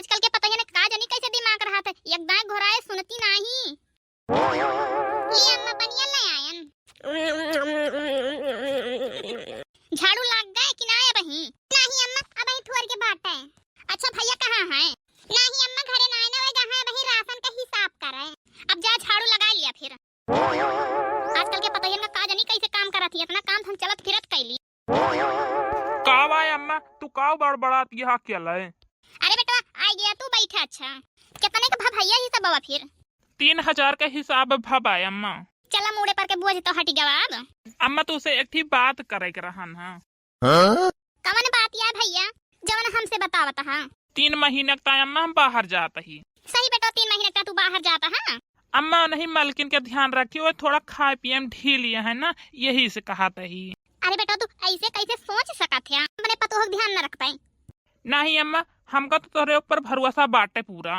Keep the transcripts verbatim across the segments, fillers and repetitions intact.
आजकल के पतोहियन का जनी कैसे दिमाग रहत है, एक दाएं घोराए सुनती नाही। ले अम्मा, पनिया ले आयन। झाड़ू लाग गए कि ना अबहीं? नाही अम्मा, अबहीं थोर के बाटे। अच्छा, भैया कहाँ हैं? नाही अम्मा, घरे ना आए ना, वह जहाँ अबहीं राशन का हिसाब करे। अब जा झाड़ू लगा लिया फिर। आजकल के पतोहियन का का जनी कैसे काम करत ही, इतना काम हम चलत फिरत कैली। का बा अम्मा, तू का बड़बड़ात यहाँ अकेले? अरे बेटवा, आ गया तू, बैठा। अच्छा, कितने का भा भैया हिसाब बा फिर? तीन हजार का हिसाब भा बा अम्मा। चला, मुड़े पर के बोझ तो हट गवा अब। अम्मा, तुसे एक ठी बात करे के रहन हा। हाँ? कवन बात या भैया, जवन हमसे बतावत हा? तीन महीना का अम्मा हम बाहर जात ही। सही बेटवा, तीन महीना का तू बाहर जात हा? अम्मा, नहीं मलकिन के ध्यान रखी, वो थोड़ा खाए पिए में ढीली है ना, यही से कहत ही। अरे बेटवा, तू ऐसे कैसे सोच सकत है, अपने पतोह के ध्यान न रख पाए? नहीं अम्मा, हमका तो तोहरे ऊपर भरोसा बाटे पूरा।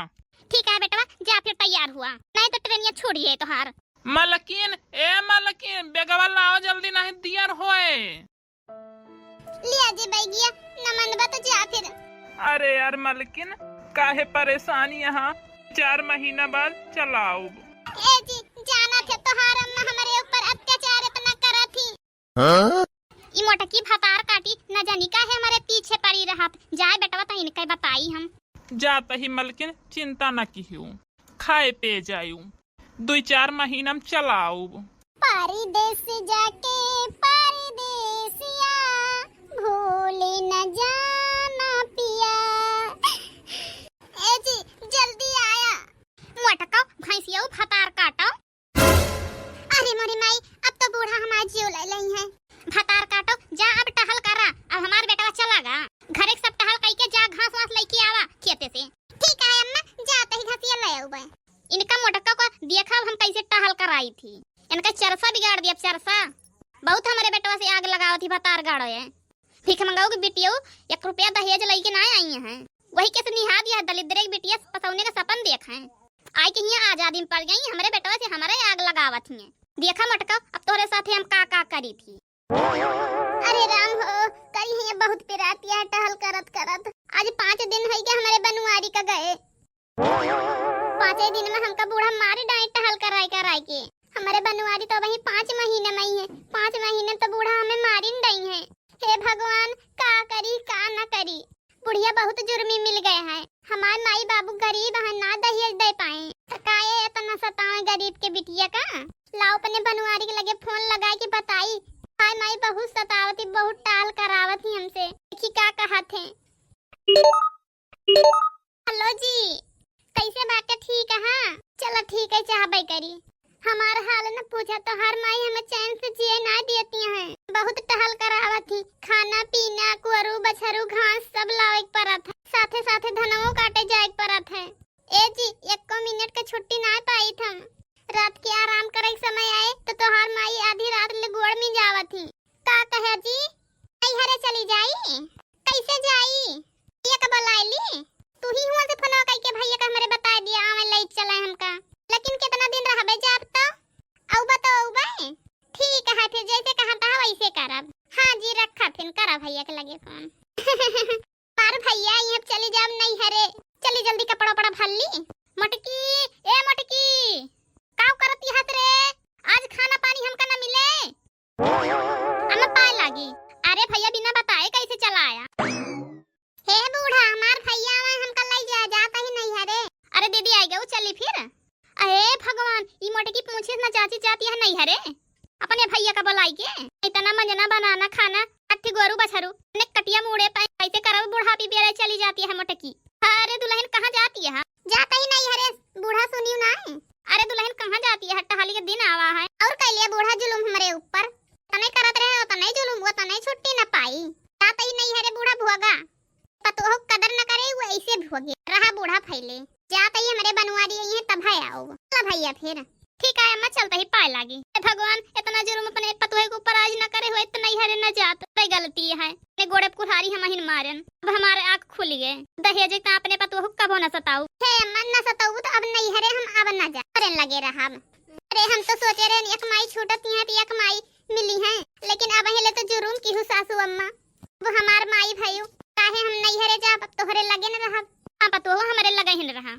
ठीक है बेटवा, जा फिर तैयार हुआ, नहीं तो ट्रेनिया छूट जाए तोहार। मलकिन, ए मलकिन, बेगवा लाओ जल्दी, नहीं दियर होए। लिया जी बैगिया, न मनबा तो जा फिर। अरे यार मलकिन, काहे परेशान यहाँ, चार महीना बाद चलाउब। ए जी, जाना थे तोहार अम्मा हमरे ऊपर अत्याचार इतना करत ही। हाँ? ई मोटकी भतार काटी, न जानी काहे हमरे पीछे पड़ी रहत। जाए बेटवा, तो इनके बताई हम। जात ही मलकिन, चिंता न किहू, खाए पे जायू, दुई चार महीना में चलाउब। परदेस जाके परदेसिया, भूले न जाना पिया। ए जी, जल्दी आया। मोटका भैंसिया भतार काटा। अरे मोरे माई, अब तो बूढ़ा हमार जियो ले लई है। भतार काटो, जा अब टहल करा, अब हमार बेटवा चला गा। घरे के सब टहल कई के जा, घास वास लइके आवा खेते से। ठीक है अम्मा, जात ही घसिया ले आउबे। इनका मोटका को देखा अब हम कैसे टहल कराई थी। इनका चरसा बिगाड़ दिया, चरसा। बहुत हमरे बेटवा से आग लगावत ही भतार गाड़ो है। भीख मंगाऊ के बिटियो एक रुपया दहेज लइके ना आई हैं। वही के से निहा दिया है, दलिद्रे के बिटिया पसौने का सपन देख हैं। आई के हियाँ आजादी में पड़ गई, हमरे बेटवा से हमरे आग लगावत हियाँ। देखा मोटका, अब तोहरे साथे हम का का करी थी। अरे राम हो, करी हियाँ बहुत पिरातिया टहल करत करत। आज पाँच दिन है के हमरे बनवारी का गए। पाँचे दिन में हमका बूढ़ा मार डाई टहल कराई कराई के। हमरे बनवारी तो वही पाँच महीने में ही है, पाँच महीने तो बूढ़ा हमें मारिन डाई है। हे भगवान, का करी का न करी, बुढ़िया बहुत जुर्मी मिल गए हैं। हमार माई बाबू गरीब हैं, ना दहेज दे पाए, त काहे इतना सतावे गरीब के बिटिया का। लाओ अपने बनवारी के लगे फोन लगाए के बताई, हाय माई बहुत सतावत ही, बहुत टाल करावत ही हमसे, देखी का कहत है। हेलो जी, कैसे बाटे? ठीक है? चला ठीक है, चाहबे करी। हमार हाल न पूछा, तोहार माई हमें चैन से जिए ना देती हैं। बहुत टहल करावत ही, खाना पीना, कुअरू बछरू घास सब लावे के परत है, साथे साथे धनवो काटे जाए के परत है। ए जी, एको मिनट के छुट्टी ना पाई हम। रात के आराम करे के समय आए तो तोहार माई आधी रात ले गोड़ में जावत ही। का कहे जी? नैहरे चली जाई? कैसे जाई? ये का बुलाए ली? तू ही हुआ से फोनवा कई के भैया का हमरे बताए दिया, आवे ले चले हमका। लेकिन कितना दिन रहबे जाब तो? अउबा तो अउबे। ठीक है, फिर जैसे कहा था वैसे करब। हाँ जी, रखा फिर, करा भैया के लगे फोन। पर भैया, ये चली जाब नैहरे। चली जल्दी कपड़ा उपड़ा भर ली। मोटकी, ए मोटकी, का करत हत रे? आज खाना पानी हमका ना मिले। अम्मा पाए लागी। अरे भैया, बिना बताए कैसे चला आया? हे बूढ़ा, हमार भैया आवे, हमका लई जा, जात ही नैहरे। अरे दीदी आई गऊ, चली फिर। अरे भगवान, ई मोटकी पूछिस ना चाची जाती है नैहरे अपने भैया का बुलाई के। इतना मंजना बनाना खाना, अट्ठी गोरू बछरू, ने कटिया मूड़े पे कैसे करब बुढ़ापी बेरे चली जाती है मोटकी। अरे दुल्हन कहाँ जाती है? जात ही नैहरे, बूढ़ा सुनियो ना। अरे दुल्हन कहाँ जाती है, टहली के दिन आवा है। और कैलिया बूढ़ा जुलुम हमरे ऊपर, तने करत रहे, तने जुलुम, वो तने छुट्टी न पाई। जात ही नैहरे बूढ़ा भोगा। पतोह कदर न करे, वो ऐसे भोगे। रहा बूढ़ा फैले। जात ही हमरे बनवारी आई है, तब है आओ। चला भैया फिर। ठीक है अम्मा, चलता ही पाए लागी। हे भगवान, इतना जुर्म अपने पतोह के ऊपर आज न करे हुए, इतना ही हरे न जात। बड़ी गलती है। ने गोड़े पे कुल्हारी हम हिन मारन। अब हमारे आँख खुल गए। दहेज इतना अपने पतोह को कबो न सताऊ। हे अम्मा, न सताऊ तो अब नहीं हरे, हम अब न जा। करे लगे रहा। अरे हम तो सोचे रहे एक माई छूटत यहाँ थी, एक माई मिली है, लेकिन अब हिले तो जुर्म की हूँ सासू अम्मा। वो हमार माई भयू, काहे हम नैहरे जाब, अब तोहरे लगे न रहब। पतोहवा हमरे लगे ही न रहा।